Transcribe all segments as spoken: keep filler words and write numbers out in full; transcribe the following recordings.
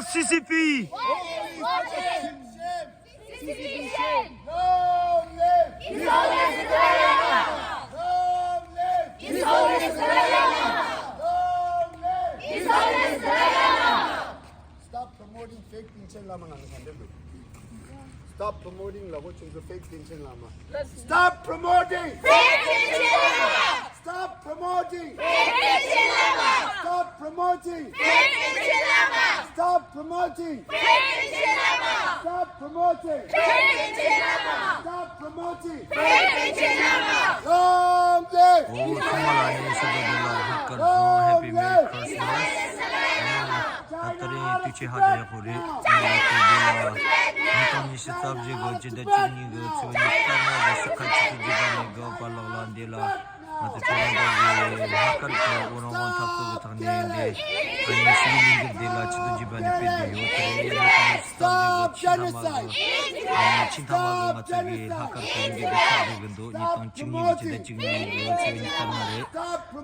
C C P! Long live! His Holiness the Dalai Lama! Long live! His Holiness the Dalai Lama! Long live! His Holiness the Dalai Lama! Stop promoting fake Tingchen Lama. Stop promoting Lago Chungzu fake Tingchen Lama. Stop promoting! Fake Tingchen Lama! Stop promoting! Fake Tingchen Lama! Stop promoting! Fake Tingchen Lama! Stop promoting! Fake Tingchen Lama! Stop promoting! Fake Tingchen Lama! Stop promoting! Fake Tingchen Lama! Long live! ཨོ། ཚང་མ་ལ་ནི་ཤུ་དོ་དེ་ལ་ཧ་ཀར་སོང་། Happy Merry Christmas. ད་ད་རེས་དུས་ཆེན་ཧ་ཅང་ཡག་པོ་རེད། ང་ཚོ་འདི་ལ་ཉིས་སྟོང་ཉི་ཤུ་རྩ་བཞི་གི་སྤྱི་ཟླ་བཅུ་གཉིས་གི་ཚེས་ཉི་ཤུ་རྩ་ལྔ་གི་ས་ཁ་ཆིག་སྟོང་བརྒྱད་བརྒྱ་ནས་དགུ་པ་ལག་ལ་འདི་ལ་ང་ཚོ་ཁྱེད་རང་ཚོ་གི་ལྷག་དཀར་གྱི་འོད་རང་དབང་འཐབ་རྩོད་ཀྱི་ཐོག་ནས་འདི་ཨ་ནི་ཞི་བའི་ལས་འགུལ་འདི་ལ་ཆིག་སྟོང་བརྒྱད་བརྒྱ་ནས་སྤེལ་བསྡད་ཡོད། དེ་རེད། ཉིས་སྟོང་ཉི་ཤུ་རྩ་བཞི་གི་ཕྱི་ཟླ་ལྔ་གི་ཨ་ནི་ཕྱི་ཟླ་ལྔ་གི་ང་ཚོ་གི་ལྷག་དཀར་གྱི་ལས་འགུལ་འདི་ཚར་འགྲོ་གི་འདུག་ཉིས་སྟོང་བཅུ་གཉིས་གི་ཕྱི་ཟླ་བཅུ་གཉིས་གི་ཚེས་ཉི་ཤུ་རྩ་ལྔ་རེད།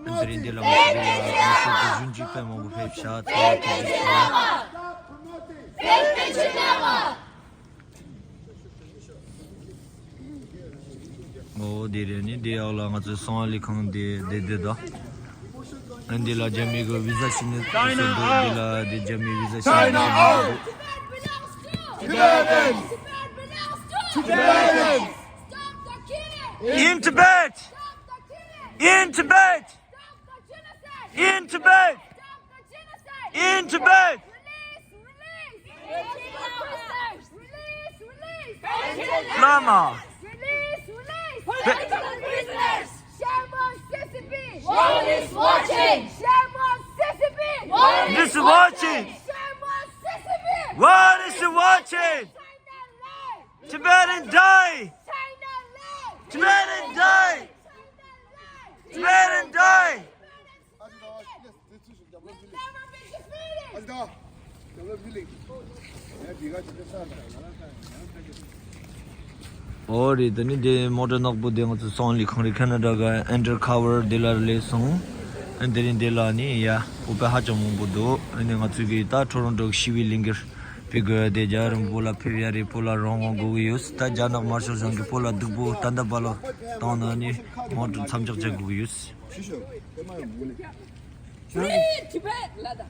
འདི་རིང་འདི་ལ་ང་ཚོ་འདི་ལ་ང་ཚོ་གི་གཞོན་སྐྱེས་དཔེ་མང་པོ་ཕེབས་ཤག་ཐུགས་རྗེ་ཆེ། ཨོ། འདི་རེད། ནི་འདི་ཡག་ལ་ང་ཚོ་གསང་བ་ལས་ཁང་འདི་འདི་འདི་དང་། ཨ་འདི་ལ་རྒྱ་མི་གི་བི་ཟ་ཞིག་ནི་སུ་འདུག་འདི་ལ་འདི་རྒྱ་མི་བི་ཟ་ཞིག་ནི་སུ་འདུག Tibetans! Tibetans! Stop the killing! In Tibet! Stop the killing! In Tibet! Stop the genocide! In Tibet! Stop the genocide! In Tibet! Release! Release! Release! Release! Lama! Release! Release! Political prisoners! Shame on C C P! World is watching! Shame on C C P! World is watching! Shame on C C P! World is watching! China life! Tibetan die! China life! Tibetan die! China life! Tibetan die! We'll never be defeated! ཨོ་རེད། ད་ནི་དེ་མོ་ཊ་ནག་པོ་དེ་ང་ཚོ་སོང་ལི་ཁང་རི་ཁ་ན་ཌ་ག་ཨན་ཌར་ཁ་ཝར་དེ་ལ་སླེབས་སོང་། ཨ་དེ་རིང་དེ་ལ་ནི་ཡ་ཨོ་པེ་ཧ་ཅང་མང་པོ་འདུག་ཨ་ནི་ང་ཚོ་གི་ད་ཊོ་རོན་ཊོ་ཞི་བའི་ལས་འགུལ་སྤེལ་དགོས་ཡ་དེ་རྒྱ་རིམ་བོ་ལ་ཕེབས་ཡ་རེད། བོ་ལ་རང་དབང་དགོས་ཀྱི་ཡོད། ད་རྒྱ་ནག་དམར་ཤོག་གཞུང་གི་བོ་ལ་སྡུག་པོ་ད་ལྟ་བ་ལ་བཏང་ན་ནི་མོ་ཊ་མཚམས་འཇོག་བྱ་དགོས་ཀྱི་ཡོད། Free Tibet! ལ་ད།